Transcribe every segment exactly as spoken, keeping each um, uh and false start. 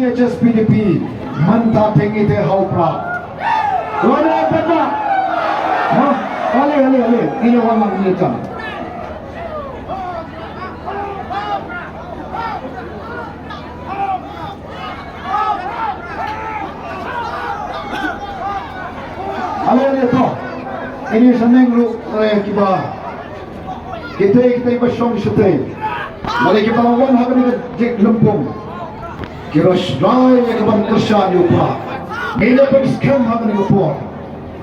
H S P D P mynta te ngi te ha u Prah. Wan wan wan wan. Ha? Ale ale ale. Ine wan wan ine kan. Ale ale to. Ine sa neng ruh, eh, kiba Kitei kitei ba shong shatei. Lada kiba la wan ha kane ka jinglympung ki ruh sdang ïa ka ban kyrshan ïa u Prah. Ngin ïa pynskhem ha kane ka por.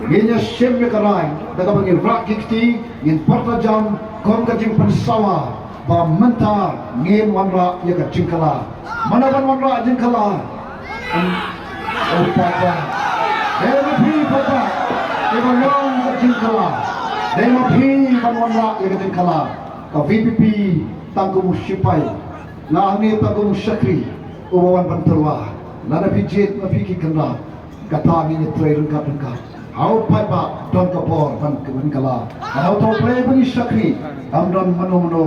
Ngin ïa shim ïa ka rai da kaba ngin rah ki kti, ngin pyrta jam kum ka jingpynsawa ba mynta ngin wanrah ïa ka jingkylla. Mano ban wanrah jingkylla? Em, oh, paidbah. Dei ma phi paidbah kiba long ka jingkylla. Dei ma phi ban wanrah ïa ka jingkylla. Ka V P P tang kum u sipai, nga hangne tang kum u shakri uba wan ban tyrwa. Lada phi jied ma phi ki kynrad. Kata ngin ïa trei ryngkat ryngkat. Ha u paidbah don ka bor ban kylla. Ha u to trei ban ïa shakri, ym don mano mano.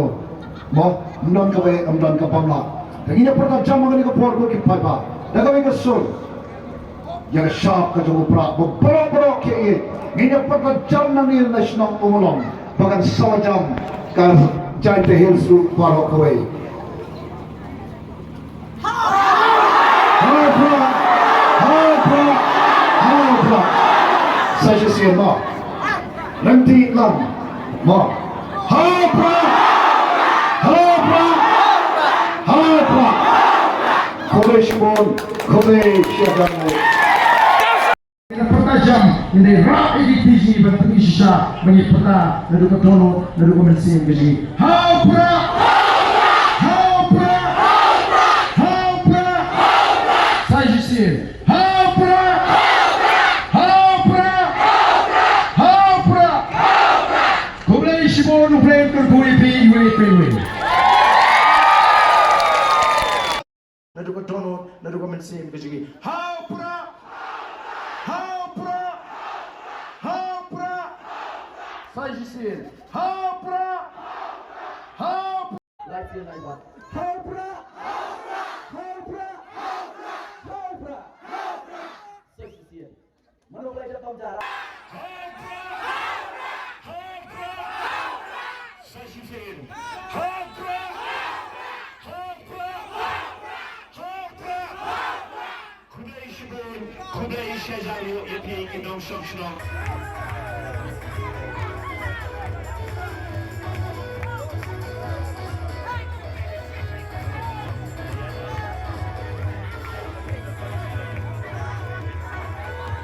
Mo, ym don kawei, ym don ka bym lah. Te ngin ïa pyrta jam ha kane ka por ko ki paidbah. Da kawei ka sur, ïa ka shap ka jong u Prah ba baroh baroh ki ïeit. Ngin ïa pyrta jam nangne na shnong Ummulong ba kan sawa jam ka Jaintia Hills ruh baroh kawei. Ha u Prah! Ha u Prah! Ha u Prah! Sa shisien mo. Lynti lang mo. Ha u Prah! Ha u Prah! Ha u Prah! Khublei shibun, khublei shihajar nguh. Ngin pyrta jam, ngin ïa rah ïa ki kti jong ngi ban pyni shisha ba ngi pyrta naduh ka dohnud, naduh ka mynsiem ka jong ngi. Ha u Prah! Ha u Prah! Ha u Prah! Sa shisien. Ha u Prah! Ha u Prah! Ha u Prah! Khublei shibun, U Blei un kyrkhu ïa phi, iwei pa iwei. Naduh ka dohnud, naduh ka mynsiem ka jong ngi. Ha u Prah! Ha u Prah! Ha u Prah! Sa shisien. Ha u Prah! Ha u Prah! Lai sien lai ba. Ha u Prah! Ha u Prah! Ha u Prah! Sa shisien. Mano ba ïa ka kam jara. Ha u Prah! Ha u Prah! Sa shisien. Ha u Prah! Ha u Prah! Ha u Prah! Khublei shibun, khublei shihajar nguh ïa phi ki nongshong shnong.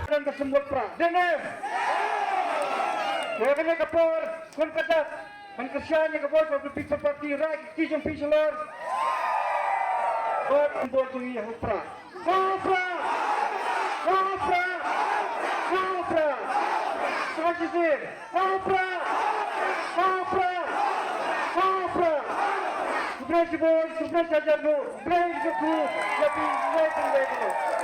Don ka symbol Prah. Deng em? Ïa kane ka por, kun ka dak ban kyrshan ïa ka Voice of the People Party, rah ki kti jong phi shalor. Bad symbol jong ngi ha u Prah. Ha u Prah! Ha u Prah! Ha u Prah! Sa shisien. Ha u Prah! Ha u Prah! Ha u Prah! Khublei shibun, khublei shihajar nguh, khublei shibun, ïa phi, khublei, khublei, khublei.